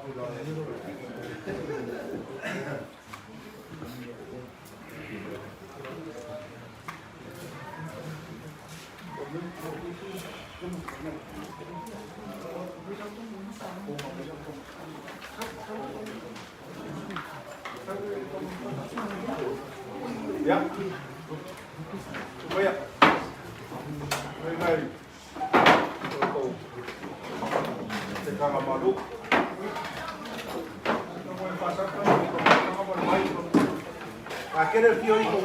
Ia. Umaia. Mai mai. Tou. Te kanga malu. A kere fio i ko.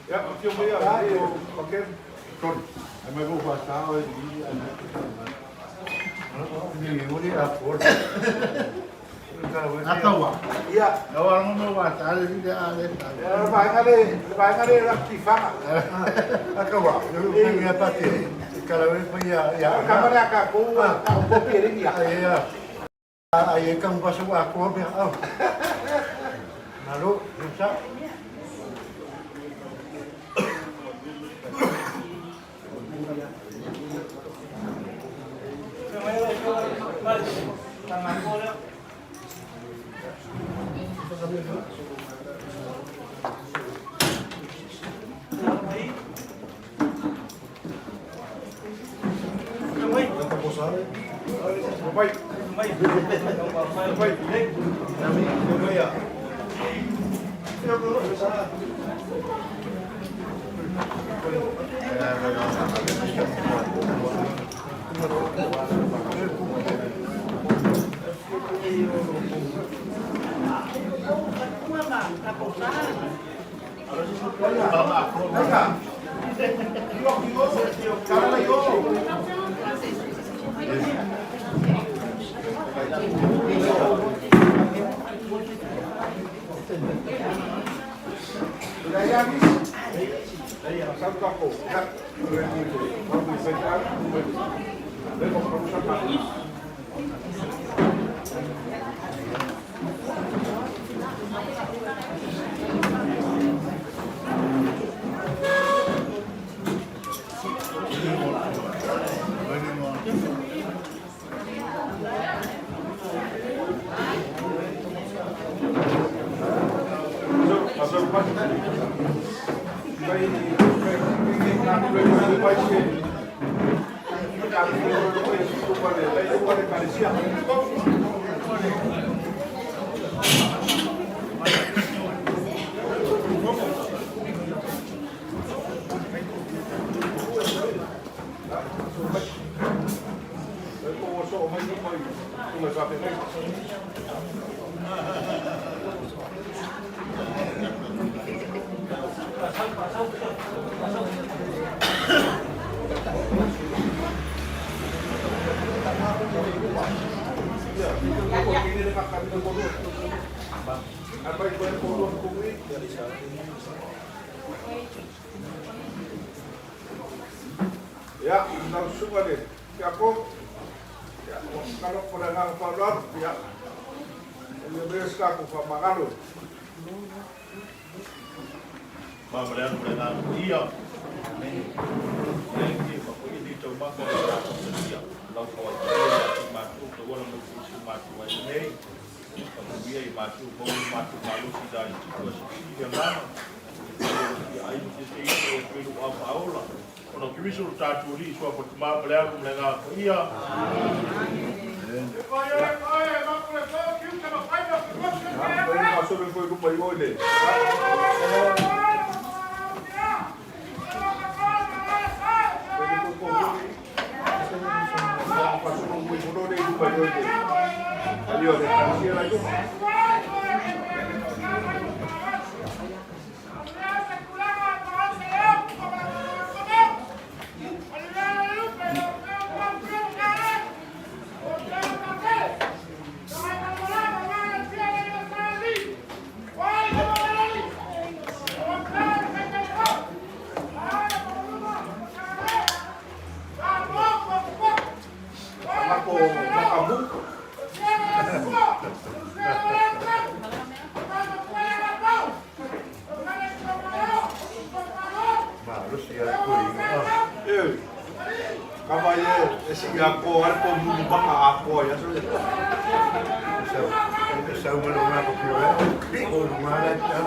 Ia, fio mai a e paket. Sorry. Ai mai vou passar o i ni uri a por. Atawa. Ia, Au ano mo wa ta le le a le ta. e vaenga le, le vaenga le la tifanga. Akawa, eu fui a pate. Kala we pa ia ia. Ka mare ka ko a ko pere ia. Ai ia. Ai e kang pasu a ko be au. Malo, sa. Mai. Mai. Mai. Ia. Ya, langsung ada. Ya, aku. Ya, kalau pada ngang Paulo, ya. Ele mesmo aku pa magalo. Ma le anu le na ia. Le ki fa ko i tau ma ko la ia. Lau ko ai ia ma tu to wala mo si ma tu ai nei. Ka mo ia i ma tu mo ma tu ma lu si dai ti ko si ia na. Ia ai ti te i te pelu a paola. Ona kimiso ta tu ri so ko ma le anu le na ia. Masuk ko ko pa yole. Ako makabu. Malo sia ko. Eh. Kava ia e sii atoa ai le pomuli maka atoa i aso ia. Sau, sau ma le ko pio e. Piko no ma le ta.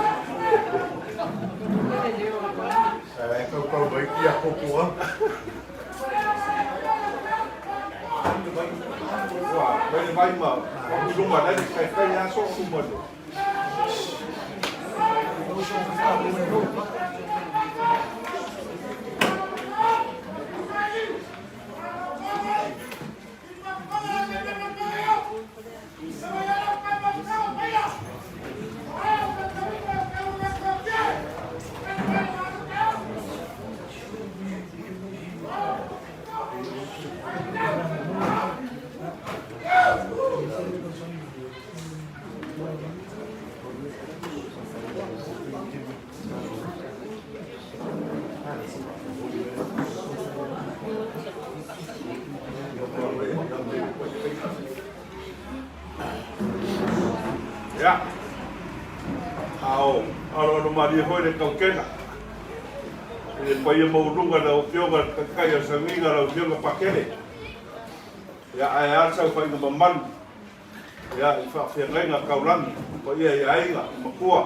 Ai kau kau mai ki a koko a. Ua, mai le vai ma ma kulunga lai kai kai aso uma le. Ia. Ao, aloalo malie foi le tautega. I le paia maualuga i lau Afioga i le Taitai o le Sauniga, lau Afioga Pakele. Ia, ae a le saofaiga mamalu, ia, i faafeagaiga taulagi, paia i aiga, i matua,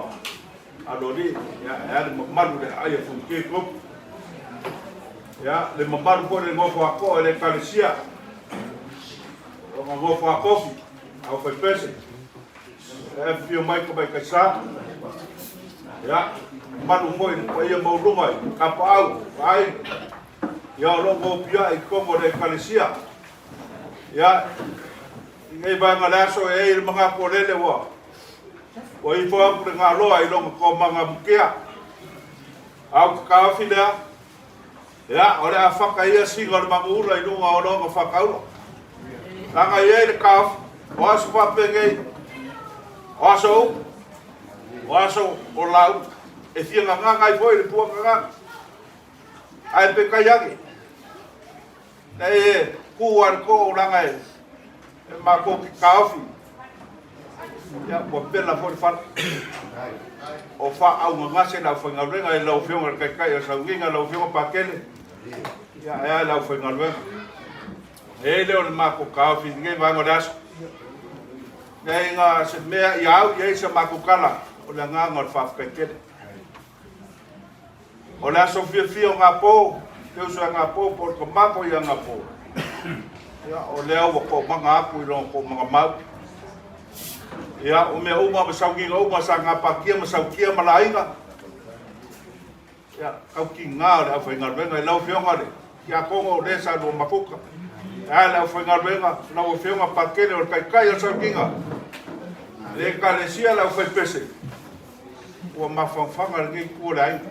aloalii, ia, ae a le mamalu i le aai a Fonoti Group. Ia, le mamalu foi i le nofo a toa i le Ekalesia, o nga nofo a tofi, au faipese, e afifio mai tamaitai sa. Ia, mamalu foi i le paia maualuga i Kapaau, aiga, ia o lo o nopiai i totonu o le Ekalesia. Ia, i nei vaega o le aso e ai le manatu o lele ua ua ifo atu le galoa i lona toomaga mukia. A o te taofi lea, ia, o le a fata ia sina o le manuula i luga o lona fataula. Laga i ai le taofi, o aso faapenei, o aso upu, o aso o lauga, e fia gagaga ai foi le pua gagaga. Ae peitai ane, nei e ku a le too laga e matou te taofi, ia, ua pela foi le fala. O faaaugagase le aufaigaluega i lau Afioga i le Taitai o le Sauniga, lau Afioga Pakele, ia, e a le aufaigaluega. E i ai lea o le matou taofi i lenei vaega o le aso. Nei na se mea ia au i ai sa matou tala, o le agaga o le faafetai tele. O le aso fiafia o Gapo, te uso ia Gapo po o le tama foi ia Gapo. Ia, o lea ua toomaga atu i lona toomaga mau. Ia, o mea uma ma sauniga uma sa gapatia ma sautia ma laina. Ia, taukiga o le aufaigaluega i lau Afioga le Tiakono o lea sa lua mafuta. Ae le aufaigaluega, lau Afioga Pakele o le Taitai o le Sauniga, le Ekalesia le aufaipese, Ua mafaofaga lenei itu o le aiga.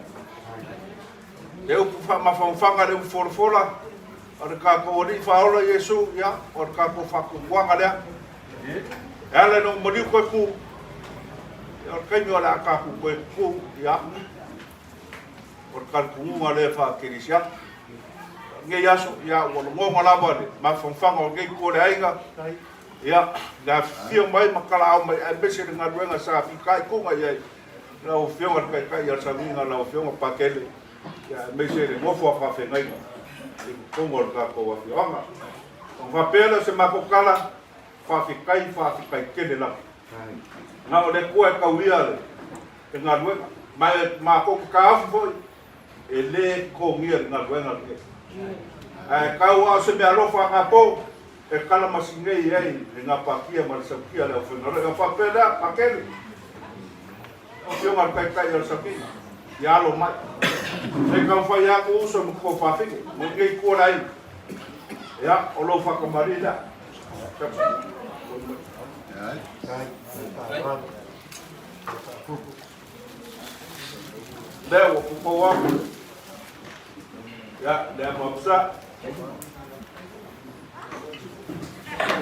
Le upu faamafaofaga, le upu folafola, o le tatou Alii Faaola Iesu, ia, o le tatou faatuatuaga lea. E ala ina ou maliu toe tu, ia, o le taimi o le a tatou toe tu, ia, o le talitonuga lea faa-kerisiano. Lenei aso, ia, ua lagona lava le mafaofaga o lenei itu o le aiga, Ia, le afifio mai ma talaau mai aemaise le galuega sa fitaituga i ai lau Afioga i le Taitai o le Sauniga, lau Afioga Pakele, ia aemaise le nofo a faafeagaiga i totonu o le tatou afioaga. Ona faapea lea o se matou tala, faafetai, faafetai tele lava. Na o le Atua e taulia le galuega, ma e matou te taofi foi, e le totogia le galuega lenei. Ae tau lava o se meaalofa a tatou, e kalamasingei ai le gapatia ma le sautia a le aufaigaluega. Ona faapea lea, Pakele, lau Afioga i le Taitai o le Sauniga, ia alo mai. Se i taumafai atu uso ma tuafafine, mo lenei itu o le aiga. Ia, o lou faatamalii lea. Lea ua pupou atu. Ia, lea mapusa.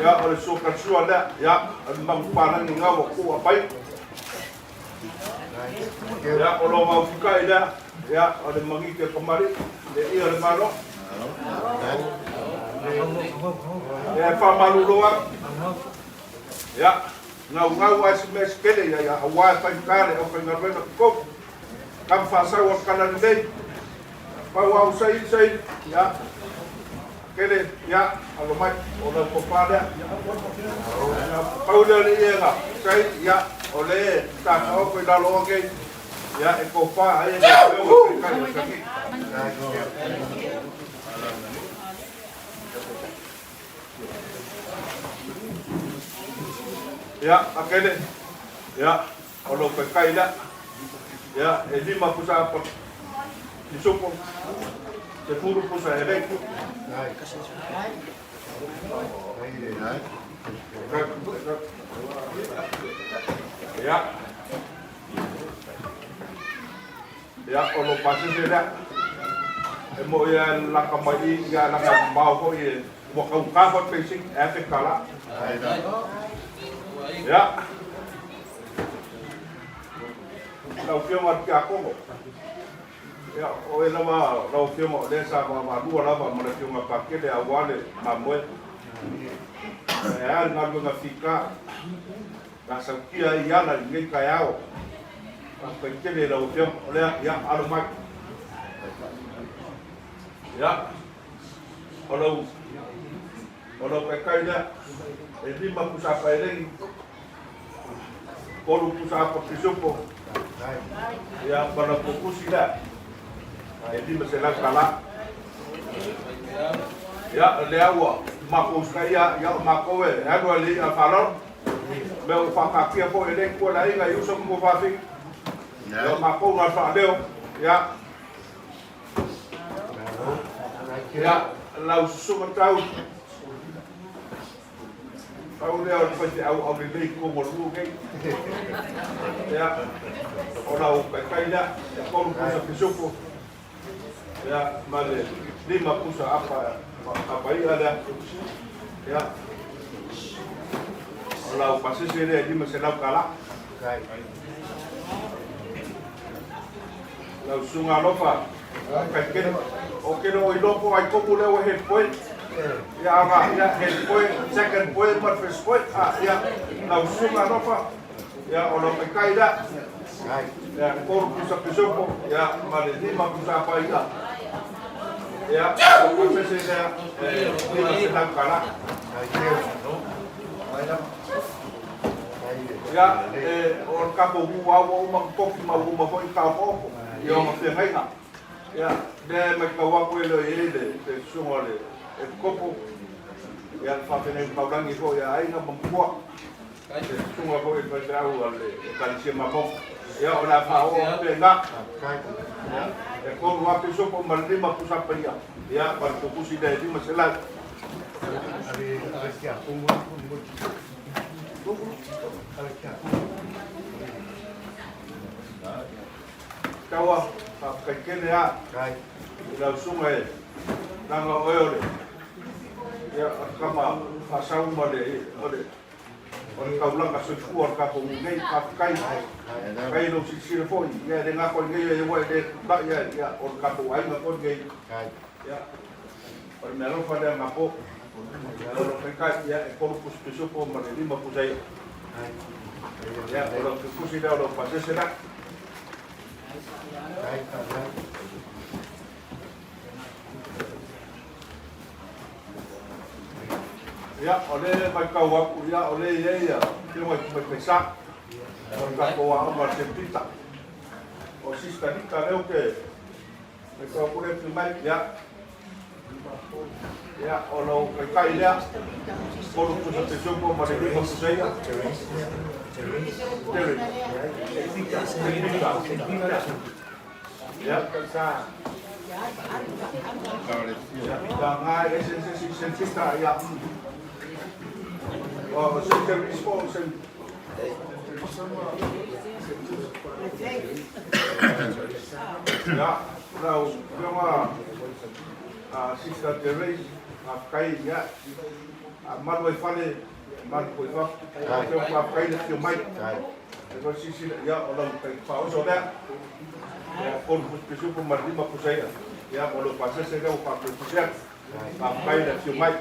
Ia, o le suakatsua lea. Ia, o le manupalagi ngā ua kua pai. Ia, o lo maufikai lea. Ia, o le mangite kamari. Le ia le malo. Ia, e whamalulo atu. Ia, ngaungau ai se mea se tele ia ia aua e faigata le aufaigaluega totogi. Tama faasau o le tala lelei. Pau au saili saili. Ia. Kele, ia, alo mai, o lau tofa lea. Ia, pau lea o le iega, sai, ia, o le sa taoto i lalo o nei, ia, e tofa ai e lau afioga i le Taitai o le Sagi. Ia, Akele, ia, o lou taitai lea, ia, e lima pusa apa pisupo, 10 pusa elei. Ia, ia, o lou pasese lea, e mo'i lava e laka mai i i, ia laga e mamao foi e ua taugata foi le penisini, e $1,000. Ia, lau Afioga i le Tiakono, ia, o oe lava lau Afioga o lea sa vaavaalua lava ma le Afioga Pakele aua le mamoe. E a le galuega fika na sautia ai i ala i lenei taeao. Faafetai tele i lau Afioga. O lea, ia, alo mai. Ia, o lau o lau taitai lea, e lima pusa paelegi, tolu pusa apa pisupo, ia, ma lau pupusi lea, e $500. Ia, o lea ua matou usitaia, ia, o matou e alu ai le i'a faaaloalo, mea ua faataatia foi e le Itu o le aiga i uso ma tuafafine. Ia, o matou na o le faaleo, ia, Ia, lau susuga tau, tau lea o le faifeau aulelei togolua nei. Ia, o lau taitai lea, e tolu pusa pisupo, ia, ma le lima pusa apa, apa i'a lea. Ia, o lau pasese lea e $500. Lau susuga alofa, kai kele, o kele o iloko ai kopu lea ua head boy. Ia aga, ia head boy, second boy ma first boy. Ah, ia, lau susuga alofa, ia o lau kai lea. Ia, tolu pusa pisopo, ia, ma le lima pusa apa ia. Ia, o pasese lea, e, $500. Ia, e, o le tatou nuu lava ua uma ona tofi ma ua uma foi ona taotoofo i ona feagaiga. Ia, lea e matau atu e le o i ai le, le susuga o le Epikopo, ia, le faafeagaiga taulagi foi a Aiga ma Matua, le susuga foi i le faifeau a le Ekalesia Mamoga. Ia, o le a faaoo atu pea i ina. Ia, e tolu lava pisupo ma le lima pusa paia, ia, ma le pupusi lea e 500. Taua, faafetai tele lava i lau susuga e leaga o oe o le, ia, o le tama faasau ma le, o le, o le taulaga soifua o le tatou nuu nei. Faafetai, faafetai i lou silasila foi, ia e le gata i lenei aua e le tulai ae, ia, o le tatou aiga foi lenei. Ia, o le meaalofa lea na po. Ia, o lau taitai, ia, e tolu pusi pisupo ma le lima pusa i'a. Ia, o lau pusi lea o lau pasese lea. Ia, o le matau atu, ia, o le i ai ia, Afioga i Tamaitai Sa, o le tatou aoga o le Saint Peter. O Sister Rita lea ou te matau atu lea e mai, ia, ia, o lau taitai lea, tolu pusa pisupo ma le lima pusa i'a. Terry. Saint Peter. Ia, ia, nga e ese se si Saint Peter, ia. O Saint Terry po, Saint Ia, lau Afioga a Sister Therese, faafetai, ia, a malu ai fale, malu foi i fafo. Afioga, faafetai le afio mai. E foi silasila, ia, o lau faaoso lea. Ia, tolu pusa pisupo ma le lima pusa i'a. Ia, ma lou pasese lea ua faatoesese atu. Faafetai le afio mai.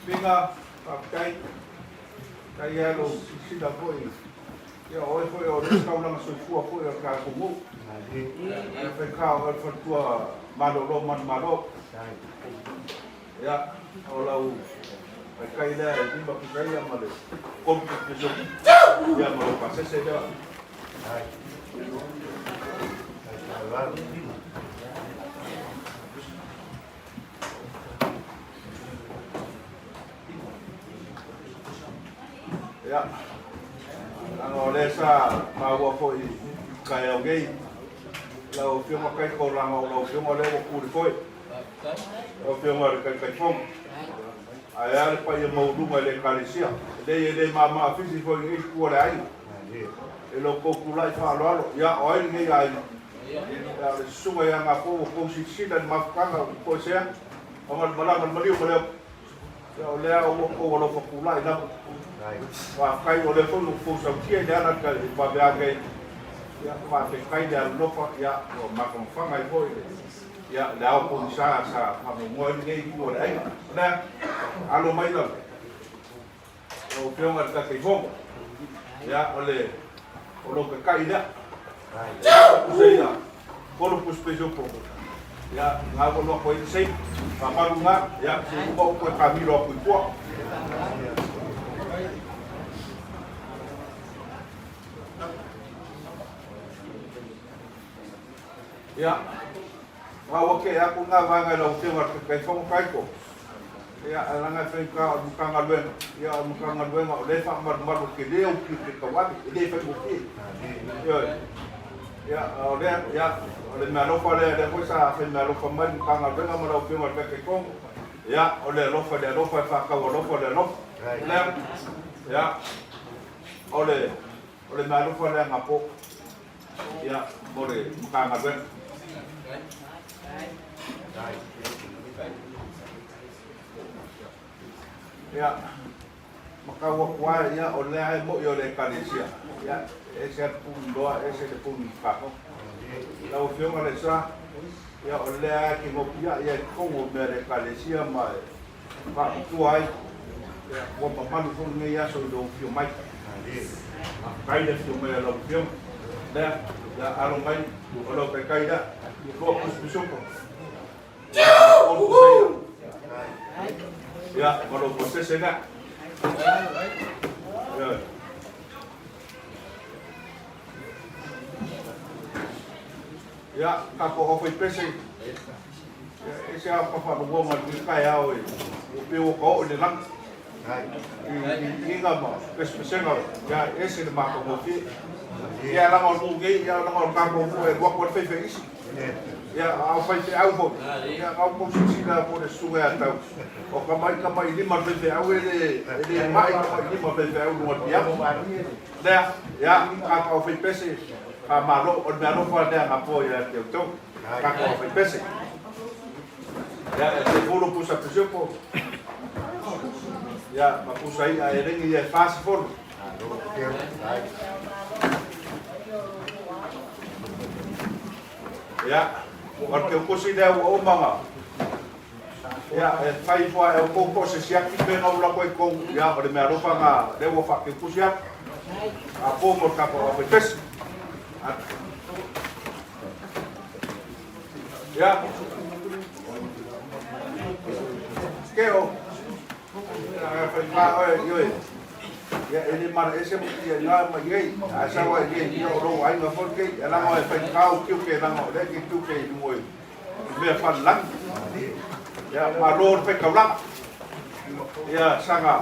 Pinga, faafetai. Faafetai lava i lou silasila foi. Ia, o oe foi o le isi taulaga soifua foi o le tatou nuu. Ia, e faigata o oe le faletua malolo manumalo. Ia, o lau taitai lea e lima pisa ia ma le tolu pisa ia ma lou pasese lea. Ia, leaga o lea sa maua foi i taeao nei, lau Afioga Taito, leaga o lau Afioga lea ua tu i le foe, lau Afioga i le Taitaifono. Ae a le paia maualuga i le Ekalesia, e leai e le mama afisi foi i lenei itu o le aiga, i lo outou tulai faaaloalo, ia o ai lenei aiga? Ia, o le susuga ia Gapo ua tou silasila i le mafutaga ua toesea, ona o le malaga a le maliu ma le oto. Ia o lea ua outou alofa tulai lava. Faafetai o lea foi ua outou sautia i le ala ka i vaveage ai. Ia faafetai le alolofa, ia ua mafafaga ai foi le ia le ao pogisa sa faamoemoe ai lenei itu o le aiga. O lea, alo mai lau lau Afioga i le Taitaifono. Ia o le o lou taitai lea. Ia ia Kolo pusi peisopo. Ia, ngā ua loa koe i sei. Whamaru ngā, ia, se uma o koe ka miro aku i tua. Ia, ngā ua ke aku ngā vāngai lau whionga te kai whango kaiko. Ia, a langa whai ka o mukanga luenga. Ia, o mukanga luenga o le wha maru maru ke leo ki te kawani, e le whai mo ki. Ia, ia, o lea, ia, o le mea alofa lea, lea foi sa fai mea alofa mai le Matagaluega ma lau Afioga i le Taitaifono. Ia, o le alofa i le alofa e faatau alofa le alofa. Lea, ia, o le, o le mea alofa lea gapo, ia, mo le Matagaluega. Ia, ma tau atu lava, ia, o lea e mo'i o le Ekalesia, ia, e ese lava le puni loa, ese le puni kako. Lau Afioga Lesa, ia, o lea e kinopia'i ai i totonu o mea a le Ekalesia ma e faaputua ai, ia, ua mamalu foi lenei aso i lou afio mai. Faafetai le afio mai a lau Afioga. Lea, ia, alo mai, o lau taitai lea, lua pusipusioko. Ia, ma lou pasese lea. Ia. Ia, tatou aufaipese, ia, e ese lava ka faalogoga i lenei taeao e pei ua ka oo i le lagi. I iga ma pesepesega, ia, e ese le matagofie. Ia, leaga o nuu nei, ia, leaga o le tatou nuu e alu atu ai le faifeisi. Ia, a o faifeau foi, ia, na outou silasila mo le susuga ia Tau, o tamai tamai lima o le faifeau e le, e le mai tamai lima o le faifeau i luga o le piano. Lea, ia, tatou aufaipese, faamalo, o le mea alofa lea na po ia te outou, tatou aufaipese. Ia, e te fulu pusa pisupo, ia, ma pusa i'a e lengi ia e 40. Ia, o le teukusi lea ua uma na, ia, e fai ifo lava e outou po o se siaki pe na ula koe i totonu, ia, o le mea alofa na lea ua faateukusi atu, a po mo le tatou aufaipese. Ia, Keo, ia, fai pa oe, ioe. Ia, e le malaese mo ia ngā mai ei, a sau ai nei, ia o lou aiga foi kei, e langa e fai kau kiuke, langa o lea ke kiuke i lunga i mea whanalangi. Ia, malo le fai kaulanga. Ia, sanga,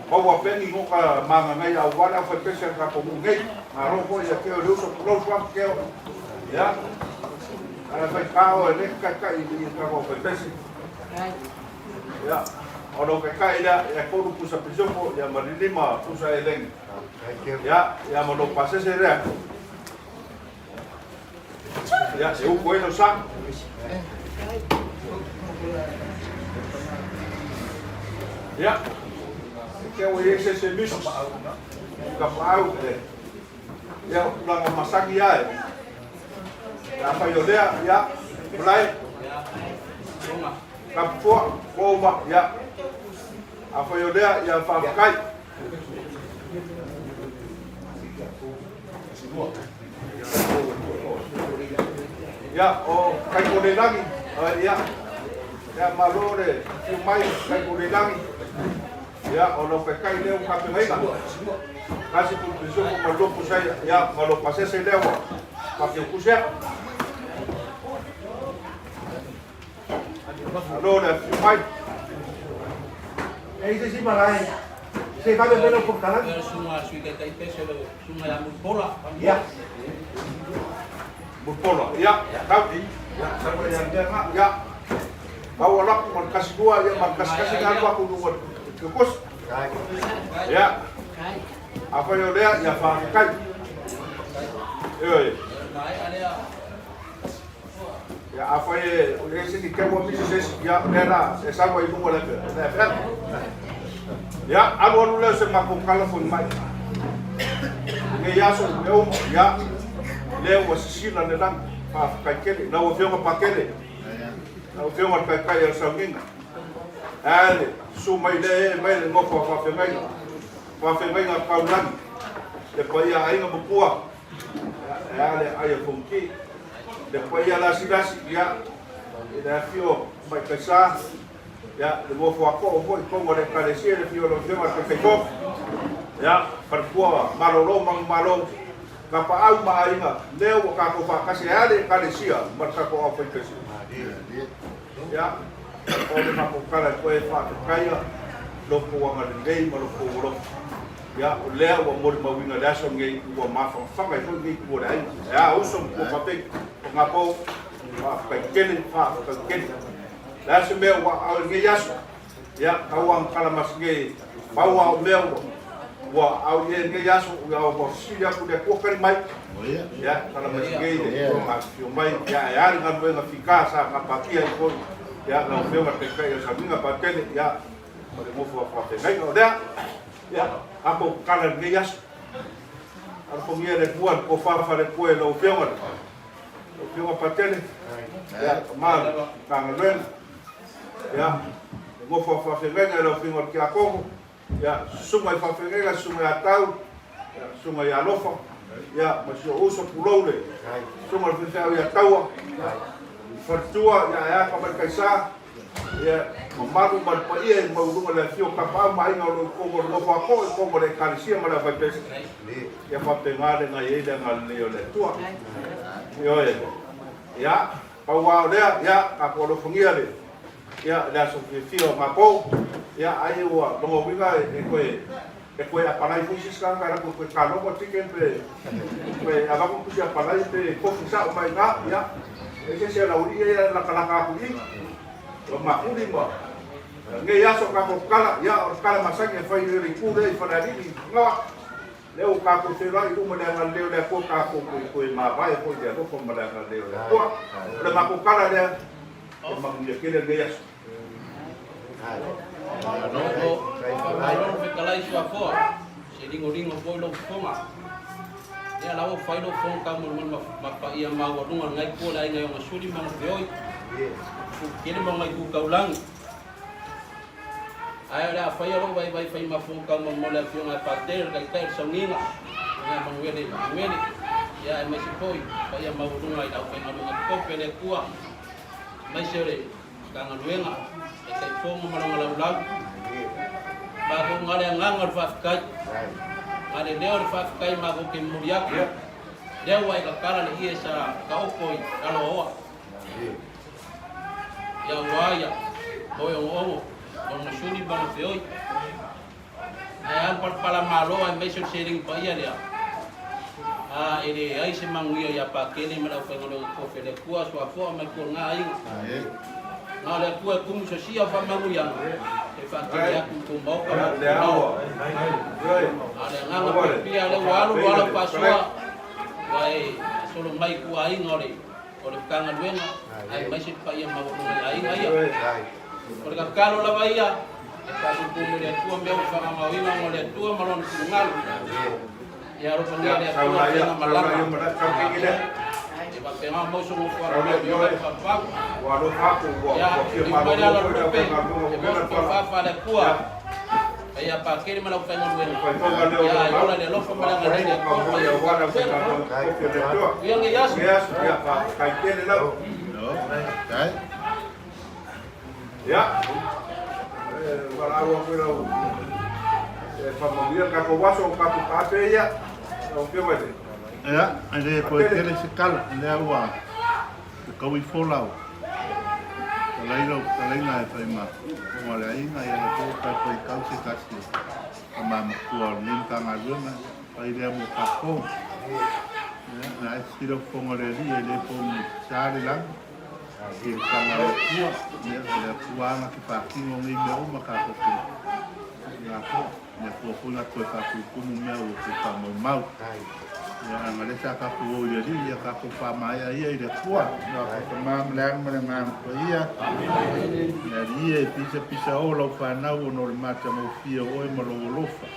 maua peni ngo ka mangangai au wale au fai pese ka ko mu nei. Malo foi ia keo le uso tulou suam keo. Ia, a fai kao e le kai kai i ka ko fai pese. Ia, o lou taitai lea, ia tolu pusa pisioko, ia ma le lima pusa eleni. Ia, ia ma lou pasese lea. Ia, e uku ai lau sa. Ia, e te au e se se misi. Ka paau, e. Ia, o tulaga masani ia e. Ia, afai o lea, ia, Mulai. Kapua, Koma, ia. Afai o lea, ia faafetai. Ia, o Kaikoleilagi, ia, ia malo le afio mai Kaikoleilagi. Ia, o lau taitai lea ua tapenaina. Tasi pulu pisisopo ma le lua pusa ia, ia, ma lou pasese lea ua faateutusi atu. Malo le afio mai. E i se isi malae, se i vave mai lau konokalagi. Ia le susuga a le Sui Taitai pese le susuga ia Mulipola. Ia. Mulipola, ia, tau. Ia, tau ia mea na, ia. Pau o laku ma le kasi lua, ia ma le kasi kasi na alu aku i luga o le kiokosi. Ia. Afai o lea, ia faafetai. Ioe. Ia, afai e ese ni keu a misi se isi, ia, lea la, e sau ai i luga o le afeaga. Ia, alu alu lea o se matou tala foi mai. Lenei aso i mea uma, ia, lea ua sisila le lagi, faafetai tele. Lau Afioga Pakele, lau Afioga i le Taitai o le Sauniga, ae le susu mai lea ee mai le nofo a faafeagaiga, faafeagaiga taulagi, le paia aiga ma pua, E a le ai a Fonoti, le paia lasilasi, ia, i le afio mai Kaisa, ia, le nofo a too foi i totonu o le Ekalesia, le afio o lau Afioga i le Taitaifono, ia, faletua malolo manumalo, tapaau ma aiga, lea ua tatou faatasi, e a le Ekalesia ma le tatou aufaifaisia. Ia, o le matou tala e toe faafetaia lo outou agalelei ma lo outou alofa. Ia, o lea ua molimauina i le aso lenei ua mafanafana ai foi lenei itu o le aiga. E a uso ma tua faapei, o ngā pou, faafetai tele, faafetai tele. O le a se mea ua au i lenei aso? Ia, tau a tala masine, pau a o mea ua ua au i lenei aso, ua ua sili atu le Atua tali mai. Ia, tala masine i le Atua afifio mai, ia, e a le galuega fika sa gapatia ai foi. Ia, lau Afioga i le Taitai o le Sauniga Patele, ia, ma le nofo a faafeagaiga. O lea, ia, tatou tatala i lenei aso. Alofagia le Atua i le tofa faalekua i lau Afioga, lau Afioga Patele, ia, tama o le Matagaluega, ia, le nofo a faafeagaiga i lau Afioga i le Tiakono, ia, susuga i faafeagaiga, susuga ia Tau, ia, susuga ia Alofa, ia, ma si ou uso pulou le susuga i le faifeau ia Taua, ia, faletua, ia, e a Tamaikaisa, Ia mamalu ma le paia i maualuga le afio o Tapaau ma Aiga o lo o i totonu o le nofo a too i totonu o le Ekalesia ma le Aufaipese. Ia faapena le na i ai le agalelei o le Atua. Ioe. Ia, pau lava o lea, ia, tatou alofagia le, ia, le aso fiafia o matou. Ia, ai ua lona uiga e toe, e toe apalai foi se isi tagata e alu atu e toe talogo ticket pe, pe avatu le tusi apalai pe kofi sao mai i ina. Ia, e ese se alauli ia e latalata atu i i. Ua makuli ma lenei aso tatou tatala, ia o le tatala masani e fai i le itu lea i Falealili i Fogaa, lea ua tatou feiloai i luma i le agalelei o le Atua tatou toe toe mavae foi i le alofa ma le agalelei o le Atua. O le matou tala lea, e manuia tele lenei aso. Faamalo le fetalai Suafoa, se ligoligo foi lou fofoga. Lea la ua fai lou fofoga taumolimoli ma paia maualuga o lenei itu o le aiga i Ogasuli ma Gapeoi, Pukele ma ona itu taulagi. Ae o le a faia lou vaivai fai ma fofoga taumolimoli le Afioga ia Patele, le Taitai o le Sauniga, ia Manuele Manuele, ia aemaise foi paia maualuga i le aufaigaluega totofi a le Atua, aemaise o le Matagaluega, Taitaifono ma lona laulau. Matou na le agaga o le faafetai, na le leo o le faafetai matou te momoli atu, lea ua e tatala le ie sa taoto i lalo aoa. Ia ua ia, moe onoono, lona suli ma lona feoi. Ae a le palapala malo aemaise o le seleni paia lea? A e leai se manuia ia Pakele ma le aufaigaluega tofi a le Atua, Suafoa ma le Tualaga aiga. Na o le Atua e tumu sosia o faamanuiaga e faatele atu i tou maota ma outou lao. A o le agaga piapia lea ua alu loa lau faasoa, ua e solo mai i tua aiga o le o le Matagaluega aemaise le paia maualuga i aiga ia. O le tatalo lava ia, e faapuupuu i le Atua mea ua faamamaoina ona o le Atua ma Lona finagalo. Ia alofagia le Atua le faiga malaga e faapena ona mau sou nofoaga mai i le faapau. Ia, liliu mai le ala o le lupe, e maua se tofa faale-Atua. Paia ia Pakele ma le aufaigaluega, Faifoga lea o ia le e ola i le alofa ma le agalelei o le Atua le paia o le tatou Felo. Ia lenei aso. Ia, valaau atu i lau e faamanuia le tatou aso o tatou taape ia, lau Afioga i le Ia, e le toe tele se tala, o lea ua fetaui fola o talai lau fetalaiga e fai ma fofoga o le aiga, ia lea foi ua tatou tau se tasi o tama matua o lenei Matagaluega, fai lea mo tatou. Ia, na e sisila fofoga o le Alii e le pogisa le lagi, i le taga a le Atua, ia, o le Atua lava na te faatino nei mea uma tatou te lafoa. Le Atua foi na toe faatumutumu mea ua toe faamaumau. Ia, leaga o lea sa tatou o i le Alii, ia tatou faamaea ia i le Atua. Ia o Tama ma le Alo ma le Agaga Paia. Le Alii e, pisapisa o lau fanau ona o le matagofie o oe ma lou alofa.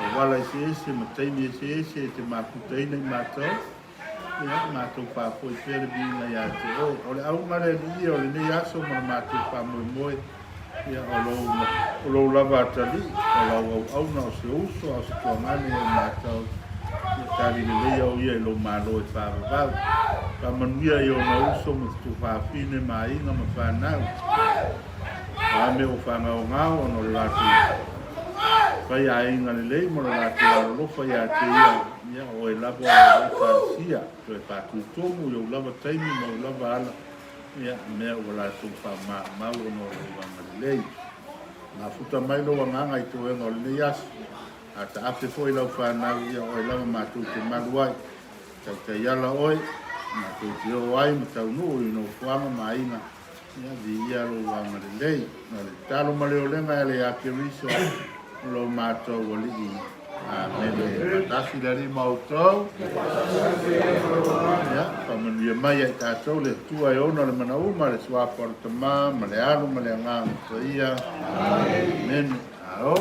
Auala eseese ma taimi eseese e te mafutaina i matou, ia matou faafoi pea le viiga ia te oe. O le auga le Alii o lenei aso ma le matou faamoemoe, ia o lou, o lou lava atalii, o lau auauna, o se uso a o se tuagane ia i matou, ia tali lelei au ia i lou Malo e faavavau. Faamanuia i ona uso ma tuafafine ma aiga ma fanau. O a mea ua faagaogao ona o le latou fai aiga lelei ma lo latou alolofa ia te ia, ia o oe lava o le Ekalesia, toe faatutumu i ou lava taimi ma ou lava ala, ia mea ua latou faamaumau ona o lou agalelei. Mafuta mai lou agaga i toega o lenei aso, a taape foi lau fanau, ia oe lava matou te malu ai. Taitaiala oe, matou te oo ai ma taunuu i nofoaga ma aiga, ia viia lou agalelei. O le tatalo ma le olega e ala ia Keriso, o lo matou Alii. Amene. Faatasi le Alii ma outou. Ia, faamanuia mai ia i tatou le Atua e ona le mana uma, le Suafa o le Tama ma le Alo ma le Agaga Paia. Amene. Ao.